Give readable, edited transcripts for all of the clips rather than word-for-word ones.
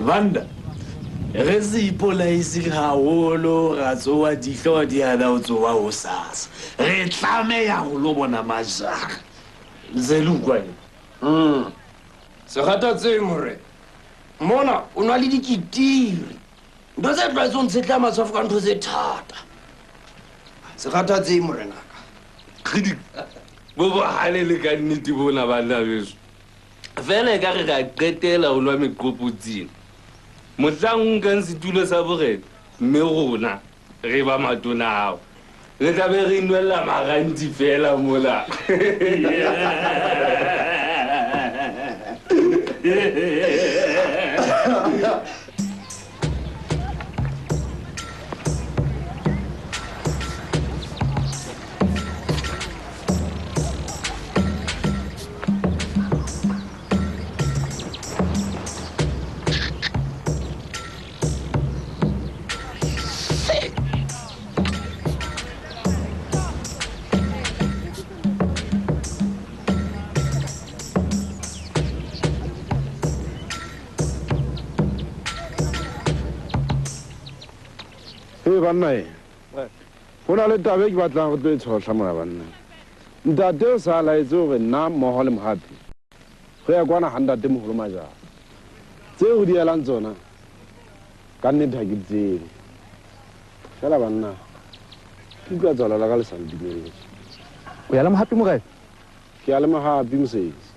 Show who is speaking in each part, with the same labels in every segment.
Speaker 1: Banda re se ipolaiseng haholo ra tsoa dihlooho di hana ho tsoa hosasa. Re tlameha ho lo bona Majara. Ntse le utlwa eng?
Speaker 2: Se kgathatseng morena. Mona o nwa le dikitiri. Ntho tse tlwaetseng ho ntshetleha matshwafo ka ntho tse thata. Se kgathatseng morenaka.
Speaker 1: Kgidi, bo bohale le ka nnete bona banna beso. Fela e ka re ra qetela ho nwa meqopotsing. Mohlang o nkang setulo sa borena, mme rona re ba matona ao. Re tla be re nwella maranti fela mola.
Speaker 3: Ee banna e. Ho na le taba e ke batlang re tlo e tshohla mona banna. Ntate o sa laetse hore nna mmoho le Mohapi re ya kwana ha ntate moholo Majara. Tseo re di elang tsona ka nnete ha ke di tsebe. Fela banna ke utlwa tswalo la ka le sa ntumelletse.
Speaker 4: O ya le Mohapi morena?
Speaker 3: Ke ya le Mohapi mosebetsi.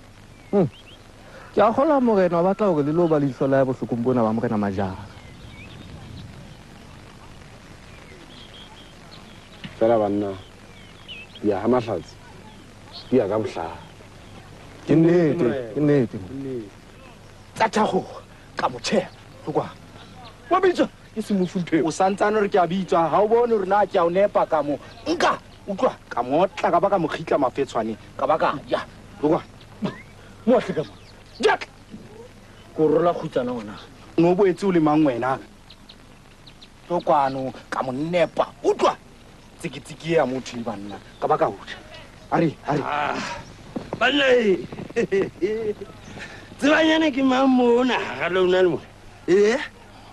Speaker 4: Ke a kgolwa morena o batla hore le lo ba leihlo la bohlokong bona ba morena Majara.
Speaker 3: Fela banna di ya ha Mahlatse di ya ka bohlale.
Speaker 4: Ke nnete, ke nnete.
Speaker 2: Tsa thakgogo ka mo tjheha, tlokwa. Wa bitswa ke se mofu ntho eo.
Speaker 5: O santsane hore ke a bitswa, ha o bone hore na ke a o nepa ka mo. Nka, utlwa, ka mo otla ka ba ka mo kgitla mafetshwaneng, ka ba ka ja. Tlokwa.
Speaker 2: Mo ahle ka mo. Jack. Ko rola kgutsana ngwana.
Speaker 5: No boetse o le mang wena? Tlokwano ka mo nepa. Utlwa. Tsikitsiki ya motho e banna ka ba ka utlwa. Are, are.
Speaker 2: Banna e. Tsebanyane ke mang mona ga lona le mona? Eh?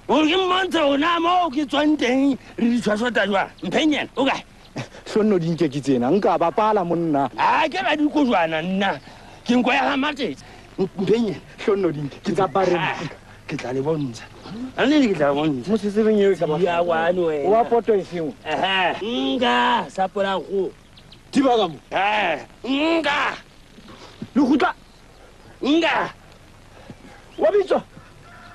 Speaker 2: O ke mmontshe hore na moo ke tswang teng re di tshwaswata jwang? Mphenyana, o kae?
Speaker 5: Hlonno di nke ke tsena, nka bapala monna.
Speaker 2: Ah, ke ba dikojwana nna. Ke nko ya ga Matete. Mphenyana.
Speaker 5: Hlonno di nke ke tsa bare.
Speaker 2: Ke tla le bontsha. A nne ke tla bontsha.
Speaker 5: Mosetsebeng eo e ka ba.
Speaker 2: Ya wane wena.
Speaker 5: Wa poto e seng.
Speaker 2: Ehe. Nka sapola go.
Speaker 5: Thiba ka mo.
Speaker 2: Eh, nka.
Speaker 5: Le kgutla.
Speaker 2: Nka.
Speaker 5: Wa bitswa.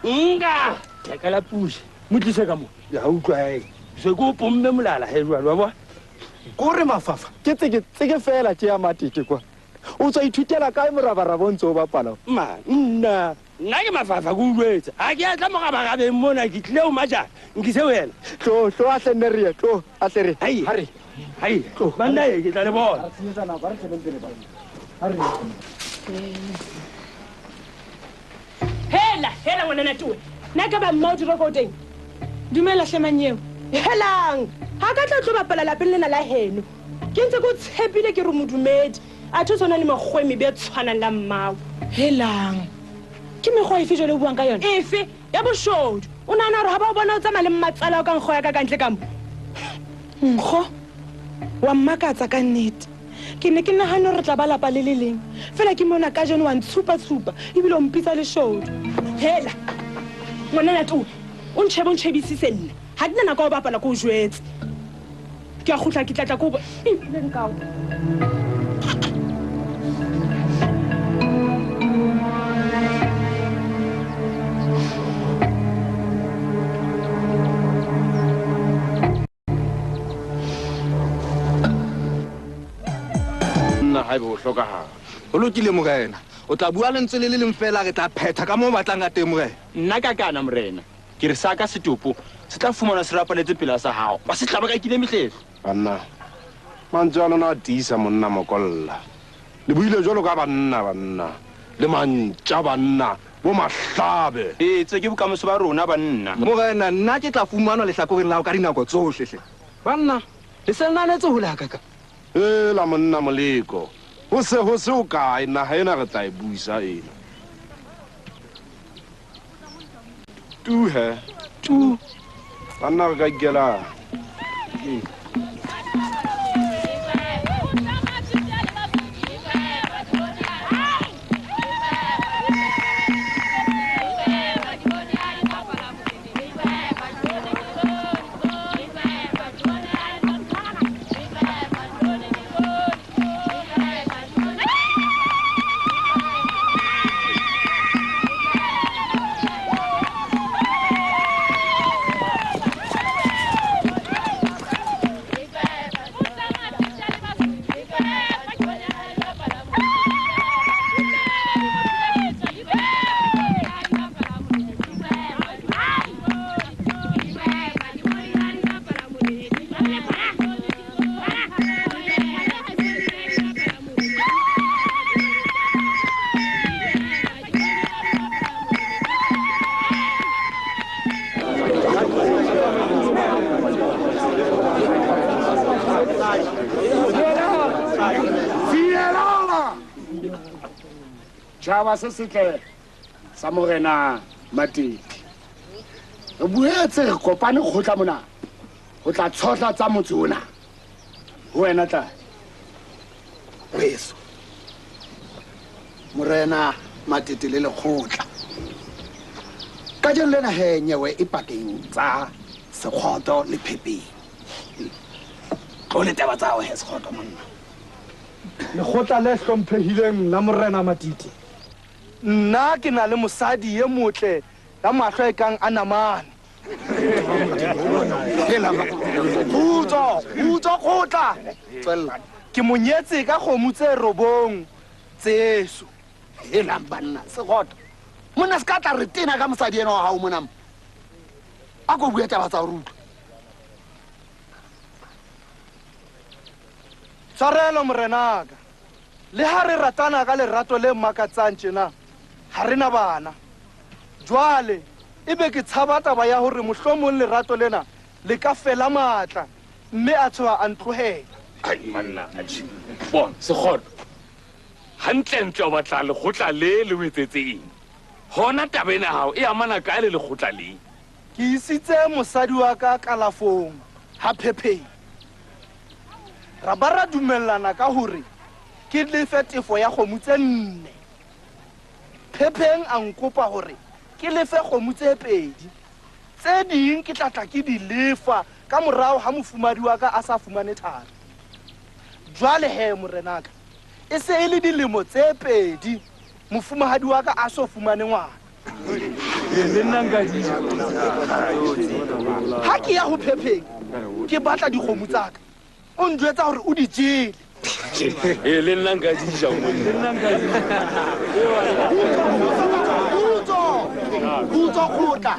Speaker 2: Nka. Theka la pusi.
Speaker 5: Mo tlise ka mo.
Speaker 2: Ya utlwa e. Se ko pomme molala he jwalo wa bona.
Speaker 5: Ko re mafafa, ke tseke tseke fela ke ya Matete kwa. O tswa ithutela kae morabaraba o ntse o bapala?
Speaker 2: Ma, nna. Nna ke mafafa ke utlwetse. Ha ke a tla morabarabeng mona ke tlile ho Majara. Nkise wena.
Speaker 5: Tlo, tlo a hle nne re ye, tlo a hle re.
Speaker 2: Hai.
Speaker 5: Ha re.
Speaker 2: Hai.
Speaker 5: Tlo.
Speaker 2: Banna e ke tla le bona.
Speaker 5: Re senyetsa nako, ha re shebeng pele bana. Ha re.
Speaker 6: Hela, hela ngwanana towe. Nna ka ba mma o dira ko teng. Dumela hle manyeo. Helang. Ha ka tla tlo bapala lapeng lena la heno. Ke ntse ke o tshepile ke re modumedi. A tho tshwana le mekgwemi be tshwanang la mmao.
Speaker 7: Helang.
Speaker 6: Ke mekgwa efe jwale o buang ka yona? Efe? Ya boshodu. O nahana hore ha ba o bona o tsamaya le mmatsala o ka nkgo ya ka kantle ka mo?
Speaker 7: Nkgo? Wa mmakatsa ka nnete. Ke ne ke nahane hore re tla ba lapa le le leng. Fela ke mona kajeno wa ntshupa-tshupa ebile o mpitsa leshodu.
Speaker 6: Hela. Ngwanana towe, o ntjhebe o ntjhebisise nna. Ha ke na nako ya ho bapala ke o jwetse. Ke a kgutla ke tla tla ke o bo- Ih, le nkao.
Speaker 3: Nna haebe o hlokahala.
Speaker 4: Ho lokile morena. O tla bua lentswe le le leng fela re tla phetha ka moo o batlang ka teng morena.
Speaker 8: Nna ka kana morena. Ke re sa ka setopo se tla fumanwa se rapaletse pela sa hao. Ba se tlaba ka kile mehlehlo.
Speaker 3: Banna, mantswe a lona a tiisa monna mokolla. Le buile jwalo ka banna banna. Le mantja banna, bo mahlabe.
Speaker 8: Ee, tse ke bokamoso ba rona banna.
Speaker 4: Morena, nna ke tla fumanwa lehlakoreng la hao ka dinako tsohle hle.
Speaker 5: Banna, le se nanetse ho la ka ka.
Speaker 3: Hela monna Moleko, ho se ho se o kae naha ena re tla e busa ena. Tu he. Tu. Banna re ka ikela.
Speaker 5: Tjhaba se setle sa morena Matete. Re boetse re kopane kgotla mona ho tla tshohla tsa motse ona. Ho wena tla.
Speaker 9: Weso. Morena Matete le lekgotla. Kajeno lena he nyewe e pakeng tsa Sekgoto le Phepeng. Tlo le taba tsa hao he Sekgoto monna.
Speaker 4: Lekgotla le hlomphehileng la morena Matete. Nna ke na le mosadi e motle ya mahlo e kang a namane. Kgutso, kgutso kgotla.
Speaker 9: Tswella.
Speaker 4: Ke mo nyetse ka kgomo tse 9 tseso.
Speaker 9: Helang banna, Sekgoto. Monna se ka tla re tena ka mosadi ena wa hao mona. A ko bue taba tsa ho utlwa.
Speaker 4: Tshwarelo morenaka. Le ha re ratana ka lerato le makatsang tjena, ha re na bana. Jwale ebe ke tshaba taba ya hore mohlomong lerato lena le ka fela matla mme a tshoha a ntlohela.
Speaker 1: Ai manna, atjhe. Bona, Sekgoto. Hantlentle o batla lekgotla le le o etsetse eng? Hona taba ena hao e amana kae le lekgotla le?
Speaker 4: Ke isitse mosadi wa ka kalafong ha Phepeng. Ra ba ra dumellana ka hore ke lefe tefo ya kgomo tse 4. Phepeng a nkopa hore ke lefe kgomo tse 2. Tse ding ke tla tla ke di lefa ka morao ha mofumadi wa ka a sa fumane thari. Jwale he morenaka, e se e le dilemo tse 2 mofumahadi wa ka a so fumane ngwana.
Speaker 1: Le nna nka di ja.
Speaker 4: Ha ke ya ho Phepeng ke batla dikgomo tsa ka. O njwetsa hore o di jele.
Speaker 1: Le nna nka di ja monna. Le nna nka di ja.
Speaker 9: Kgutso. Kgutso kgotla.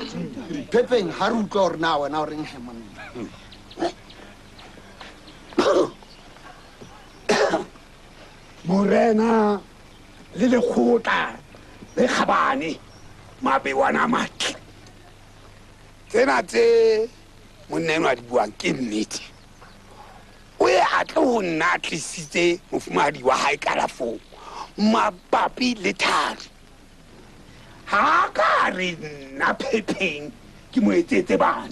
Speaker 9: Phepeng ha re utlwa hore na wena o reng he monna.
Speaker 5: Morena le lekgotla le kgabane mabewana a matle. Tsena tse monna enwa a di buang ke nnete. O ye a tle ho nna a tlisitse mofumahadi wa hae kalafong mabapi le thari. Ha ka re nna Phepeng ke mo etsetse bana.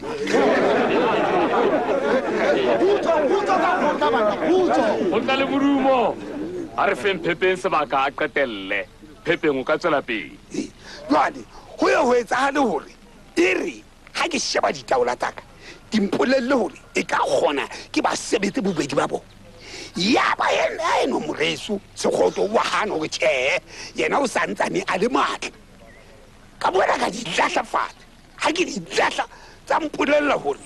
Speaker 9: Kgutso, kgutso ka kgotla bana, kgutso.
Speaker 1: Ho tla le modumo. A re feng Phepeng sebaka a qetelle. Phepeng o ka tswela pele.
Speaker 5: Jwale ho ye ho etsahale hore e re ha ke sheba ditaola tsa ka di mpolelle hore e ka kgona ke ba sebetse bobedi ba bona. Ya ba yena eno moreso Sekgoto wa hana hore tjhe yena o santsane a le matla. Ka bona ka di lahla fatshe. Ha ke di lahla tsa mpolella hore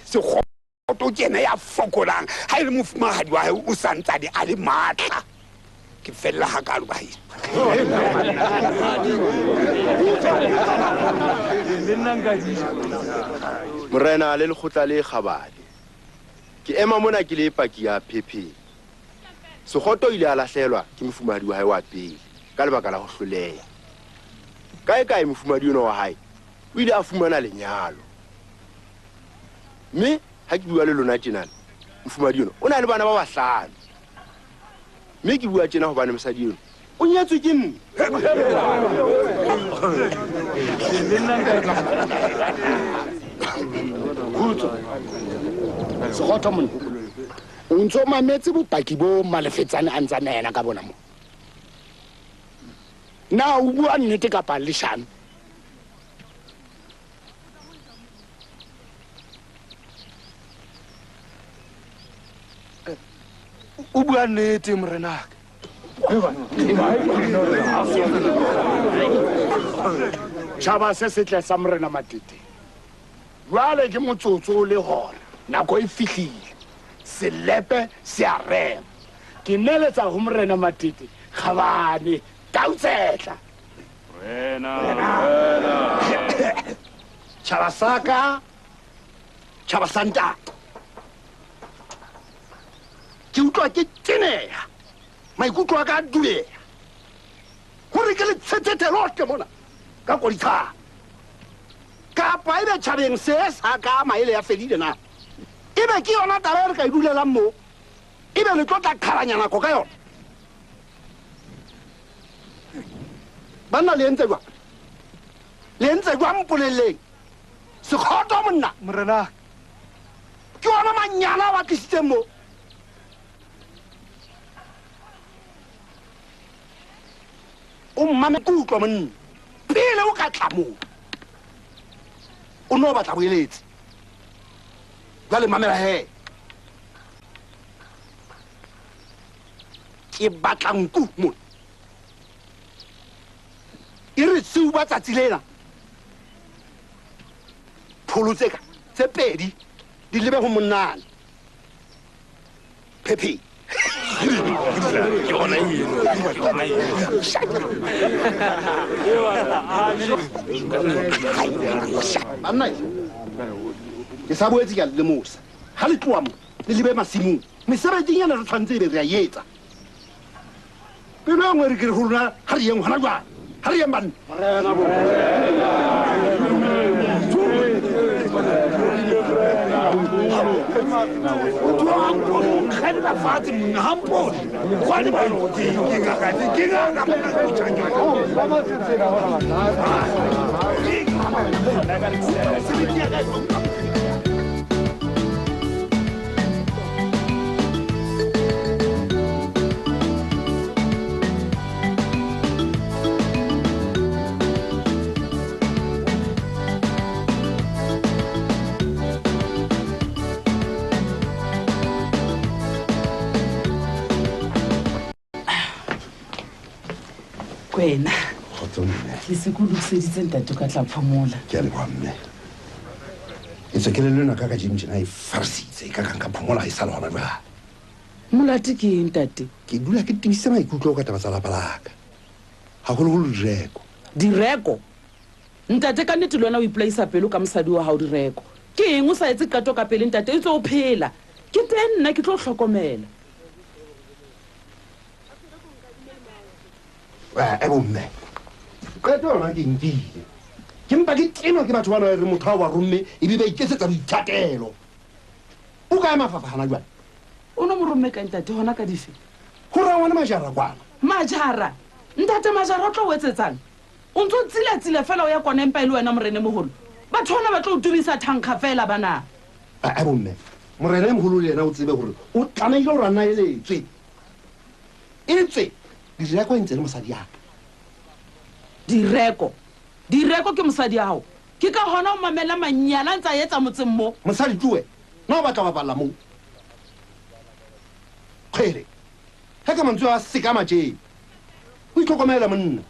Speaker 5: Sekgoto ke yena ya fokolang ha e le mofumahadi wa hae o santsane a le matla. Ke fella hakalo ba heso.
Speaker 1: Le nna nka di ja.
Speaker 10: Morena le lekgotla le kgabane. Ke ema mona ke le paki ya Phepeng. Sekgoto ile a lahlelwa ke mofumahadi wa hae wa pele ka lebaka la ho hloleha. Kae kae mofumahadi ona wa hae o ile a fumana lenyalo. Mme ha ke bua le lona tjenana, mofumahadi ona o na le bana ba 5. Mme ke bua tjena hobane mosadi eno
Speaker 5: O nyetswe ke mme.
Speaker 9: Khutso. Sekgotho monna. O ntso mametse bopaki bo Malefetsane a ntsa yena ka bona mo. Na o bua nnete kapa leshano?
Speaker 4: O bua nnete morenaka.
Speaker 9: Tjhaba se setle sa morena Matete. Jwale ke motsotso le hora. Nako e fihlile. Selepe se a rema. Ke neletsa ho morena Matete kgabane Tautsetla.
Speaker 3: Morena.
Speaker 5: Tjhaba sa ka, tjhaba sa ntate. Ke utlwa ke teneha. Maikutlo a ka a dubeha. Hore ke le tshethethe lohle mona ka koditshana. Kapa ebe tjhabeng se sa ka maele ya fedile na. Ebe ke yona taba e re ka e dulelang mo. Ebe le tlo tla qhalanya nako ka yona. Banna le entse jwang? Le entse jwang mpolelleng? Sekgotho monna.
Speaker 4: Morena.
Speaker 5: Ke ona manyala a ba tlisitseng mo. O mmame kutlwa monna. Pele o ka tla moo. O no batla boeletsi. Jwale mamela he. Ke batla nku mona. E re tseu ba tsatsi lena. Pholo tse ka tse pedi di lebe ho monnane. Phephe. Banna ke sa boetse ke a le lemosa. Ha le tloha mo le lebe masimong. Mesebetsing ena re tshwanetse ebe re a etsa. Pelo e nngwe re ke re ho lona ha re yeng hona jwale. Ha re yeng banna.
Speaker 11: Kwena. Ke se ko lokiseditse ntate o ka tla phomola.
Speaker 5: Ke a leboha mme. E tswe kelello ena ka kajeno tjena e farsitse, e ka kang ka phomola ha e sa le hona jwale.
Speaker 11: Molato ke eng ntate?
Speaker 5: Ke dula ke tebisitse maikutlo ka taba tsa lapa la ka. Haholoholo direko.
Speaker 11: Direko? Ntate ka nnete le wena o ipolaisa pelo ka mosadi wa hao direko. Ke eng o sa etse qeto ka pele ntate e tswe o phela? Ke teng nna ke tlo hlokomela.
Speaker 5: E bomme. Qeto yona ke nkile. Ke mpa ke tenwa ke batho bana ba re motho ha o ba romme ebe ba iketsetsa boithatelo. O kae mafapha hana jwale?
Speaker 11: O no mo romme ka ntate hona ka dife?
Speaker 5: Ho rangwa le majara kwana.
Speaker 11: Majara? Ntate majara o tlo o etsetsang? O ntso tsila-tsila fela o ya kwana empa e le wena morene moholo. Batho bana ba tlo o tumisa thankga fela bana.
Speaker 5: A bomme. Morena e moholo le yena o tsebe hore o tlamehile hore a nna eletswe. Etswe direko e ntse le mosadi ya ka.
Speaker 11: Direko? Direko ke mosadi ya hao? Ke ka hona o mamela manyala a ntse a etsa motseng mo.
Speaker 5: Mosadi tloe, na o batla bapalla moo? Kgwele, he ka mantswe a seka matjeng. O itlhokomele monna.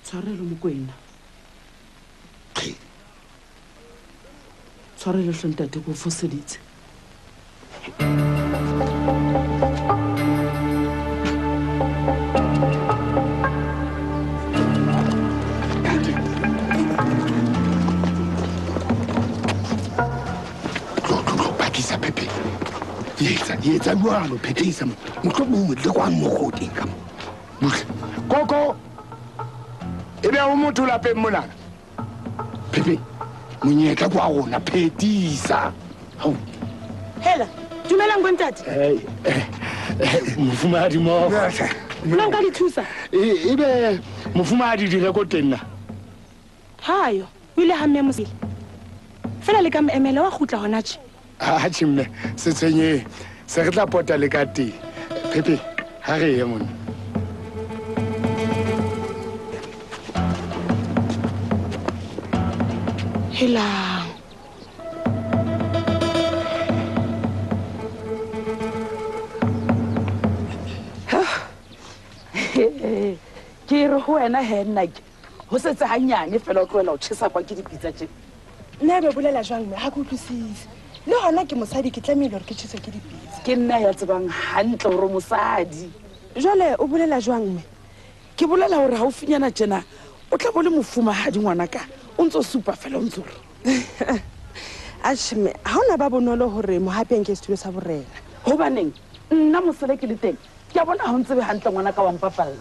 Speaker 11: Tshwarelo Mokwena. Kgwele. Tshwarelo hle ntate ke o foseditse.
Speaker 5: Etsa jwalo phethisa mohlomong le kwang mo goteng ka mo. Buhle.
Speaker 9: Koko. Ebe o motho lapeng monana.
Speaker 5: Phephe. Monyetla kwa rona phethisa. Hao.
Speaker 7: Hela, dumelang bontate.
Speaker 9: Mofumahadi mo.
Speaker 6: Nna nka le thusa?
Speaker 5: Ebe mofumahadi Direko teng na?
Speaker 6: Hayo, o ile ha mme Mosele. Fela le ka mo emela wa kgutla hona tje.
Speaker 5: Atjhe mme, se tshwenyehe. Se re tla pota le ka teng. Pepe, ha re ye mona.
Speaker 6: Helang.
Speaker 11: Ke re ho wena he nna ke ho setse hanyane fela o tlohela ho tjhesa kwa ke dipitsa tje.
Speaker 7: Nna be bolela jwang mme ha ke utlwisise. Le hona ke mosadi ke tlamehile hore ke tjheswe ke dipitsa.
Speaker 11: Ke nna ya tsebang hantle hore mosadi.
Speaker 7: Jwale o bolela jwang mme?
Speaker 11: Ke bolela hore haufinyana tjena o tla bo le mofumahadi ngwanaka. O ntso supa fela o ntso re.
Speaker 7: Atjhe mme, ha hona ba bonolo hore mohapi a nke setulo sa borena.
Speaker 11: Hobaneng nna mosele ke le teng. Ke a bona ha o ntsebe hantle ngwanaka wa mpapalla.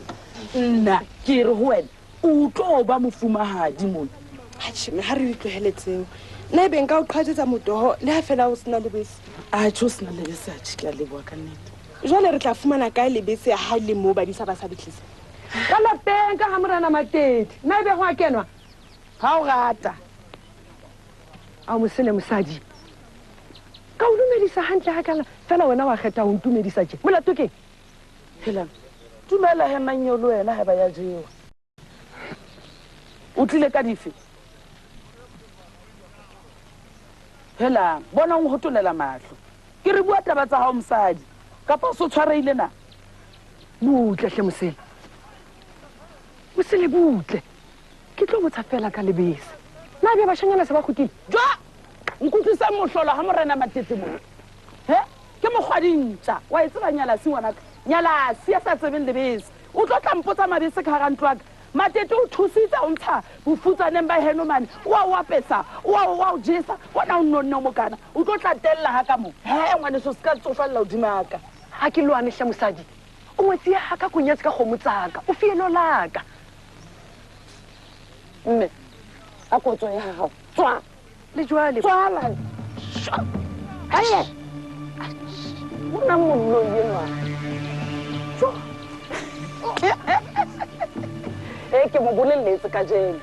Speaker 11: Nna ke re ho wena o tlo ba mofumahadi mona.
Speaker 7: Atjhe mme, ha re ditlohele tseo. Nna ebe nka o qhatsetsa motoho le ha fela o sena lebese.
Speaker 11: Atjhe o sena lebese, atjhe ke a leboha ka nnete.
Speaker 7: Jwale re tla fumana kae lebese ha le moo badisa ba sa le tlisa?
Speaker 6: Ka lapeng ka ha morena Matete. Nna ebe ho a kenwa? Ha o rata. A mosele mosadi. Ka o dumedisa hantle hakana fela wena wa kgetha ho ntumedisa tje. Molato keng?
Speaker 11: Phela. Dumela he mannyo le wena ha ba ya jewa. O tlile ka dife? Hela, bona o hotolela mahlo. Ke re bua taba tsa hao mosadi. Kapa o so tshwareile na?
Speaker 6: Butle hle mosele. Mosele butle. Ke tlo botsa fela ka lebese. Na be bashanyana se ba kgutlile?
Speaker 11: Jwa! Nkutlwisa mohlola ha morena Matete mona. He? Ke mokgwadintja. Wa e tseba nyalasi ngwanaka. Nyalasi ya sa tsebeng lebese. O tlo tla mpotsa mabese ka hara ntlo ya ka. Matete o thusitse o ntsha bofutsaneng ba heno mane. O a o apesa, o a o jesa, bona o nonne o mokana. O tlo tla tella ha ka mo. He ngwaneso se ka tsofalla hodima ka.
Speaker 6: Ha ke lwane hle mosadi. O ngwetsi ya ka konyetse ka kgomo tsaka. O fielo laka.
Speaker 11: Mme, a ko tswe ya hao. Tswa.
Speaker 6: Le jwale.
Speaker 11: Tswala. Haye. Mona mollo enwa. Tswa. E ke mo bolelletse kajeno.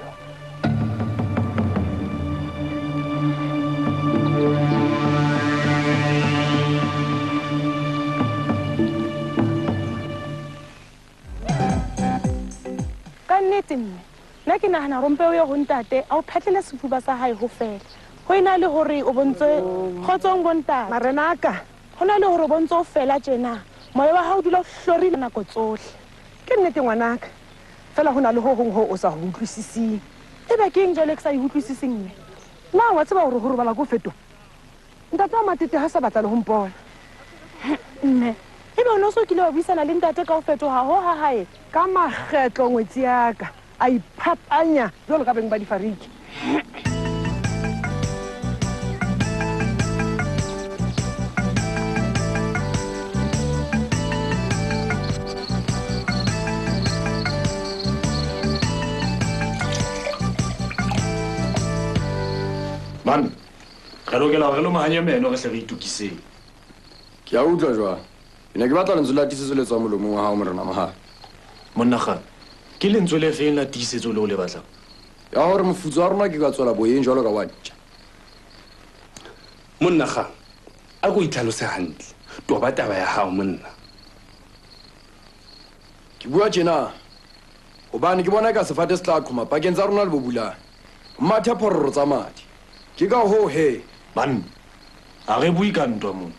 Speaker 6: Ka nnete mme, nna ke nahana hore mpe o ye ho ntate a o phetlele sefuba sa hae ho fela. Ho ena le hore o bontse kgotsong bo ntate.
Speaker 7: Marena a ka.
Speaker 6: Ho na le hore o bontse o fela tjena. Moya wa hao o dula o hlorile nako tsohle.
Speaker 7: Ke nnete ngwanaka. Fela ho na le ho hong ho o sa ho utlwisising.
Speaker 6: Ebe ke eng jwale ke sa e utlwisising mme?
Speaker 7: Na wa tseba hore ho robala ko fetoha? Ntate wa Matete ha sa batla le ho mpona.
Speaker 6: Mme, ebe o no so kile wa buisana le ntate ka ho fetoha ho ha hae?
Speaker 7: Ka makgetlo ngwetsi ya ka. A iphapanya jwalo ka beng ba difariki.
Speaker 12: Man, re lokela hore re lomahanye meno re hle re itokiseng.
Speaker 2: Ke a utlwa jwang. Ke ne ke batla lentswe la tiisetso le tswang molomong wa hao morena Mohapi.
Speaker 12: Monna Kgang, ke lentswe le feng la tiisetso leo le batlang?
Speaker 2: Ya hore mofutso wa rona ke ka tswela boyeng jwalo ka wa ntja.
Speaker 1: Monna Kgang, a ko itlhalose hantle. Toba taba ya hao monna.
Speaker 2: Ke bua tjena hobane ke bona ka sefate se tla qhoma pakeng tsa rona le Bobulane. Mathe phororo tsa madi. Ke ka hoo he.
Speaker 12: Banna, ha re bue ka ntwa mona.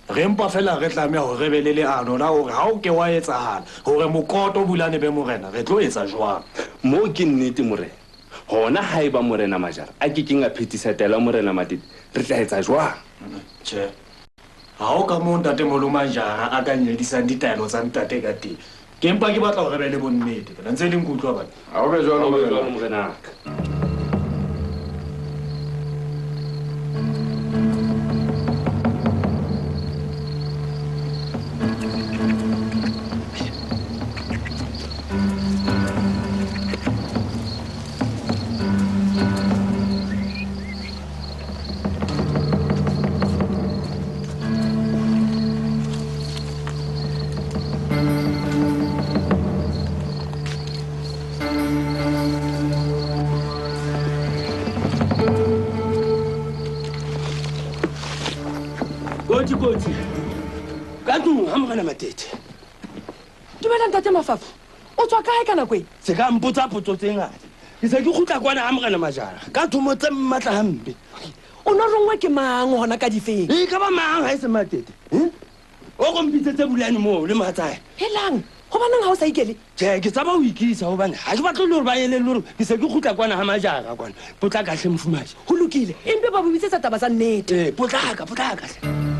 Speaker 12: Re mpa fela re tlameha hore re be le leano la hore ha o ke wa etsahala hore mokoto Bulane be morena, re tlo etsa jwang?
Speaker 1: Moo ke nnete morena. Hona haeba morena Majara a ke keng a phethisa taelo ya morena Matete, re tla etsa jwang?
Speaker 12: Tjhe. Ha ho ka moo ntate Moholo Majara a ka nyedisang ditaelo tsa ntate ka teng. Ke mpa ke batla hore re be le bonnete fela ntse le nkutlwa bana.
Speaker 3: Ha o be jwalo
Speaker 1: morena. Morenaka. Kotsi kotsi. Ka tlung ha Morena Matete.
Speaker 13: Dumela ntate Mafafa. O tswa kae ka nako e?
Speaker 1: Se ka mpotsa potso tse ngata. Ke se ke kgutla kwana ha Morena Majara. Ka thomo tse mmatla hampe.
Speaker 13: O no rongwe ke mang hona ka difeng?
Speaker 1: E ka ba mang ha e se Matete? O go mpitsetse Bulane moo le mohatsae.
Speaker 13: Helang, hobaneng ha o sa ikele?
Speaker 1: Tjhe, ke tsaba ho ikisa hobane ha ke batle le hore ba ele le hore ke se ke kgutla kwana ha Majara kwana. Potlaka hle mofumahadi.
Speaker 13: Ho lokile, empe ba bo bitsetsa taba tsa nnete.
Speaker 1: Ee, potlaka, potlaka hle.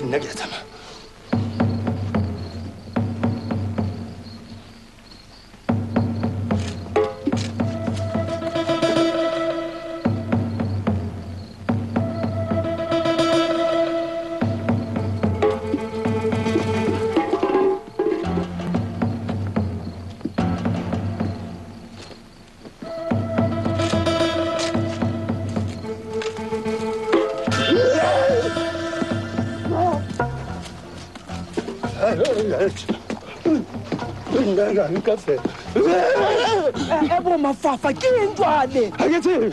Speaker 1: Nna ke a tsamaya. Nka fela.
Speaker 13: E bo Mafafa ke eng jwale?
Speaker 1: Ha ke tsebe.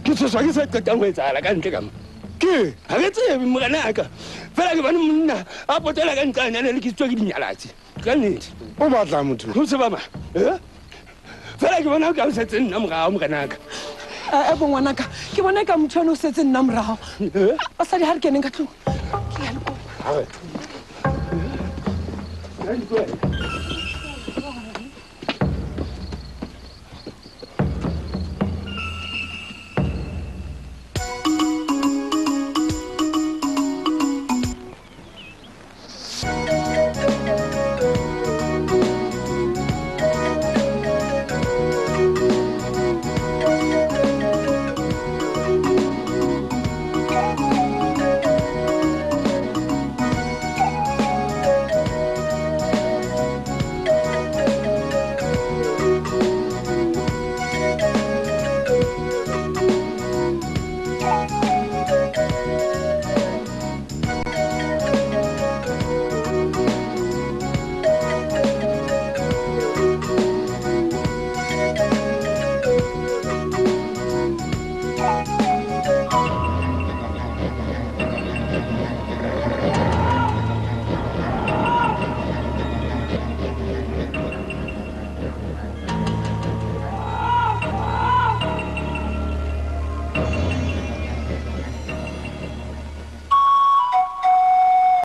Speaker 1: Ke tshoswa ke se qetang ho etsahala ka ntle ka mo. Ke ha ke tsebe morena ka. Fela ke bone monna a potela ka ntle a le ke tswa ke dinyalatsi. Ka nnete.
Speaker 3: O batla motho.
Speaker 1: Ho tseba ma. Fela ke bona ka o setse nna morao morena ka.
Speaker 13: E bo ngwanaka, ke bona ka motho eno o setse nna morao. Basadi ha re keneng ka tlung. Ke a le kopa.
Speaker 3: Ha re.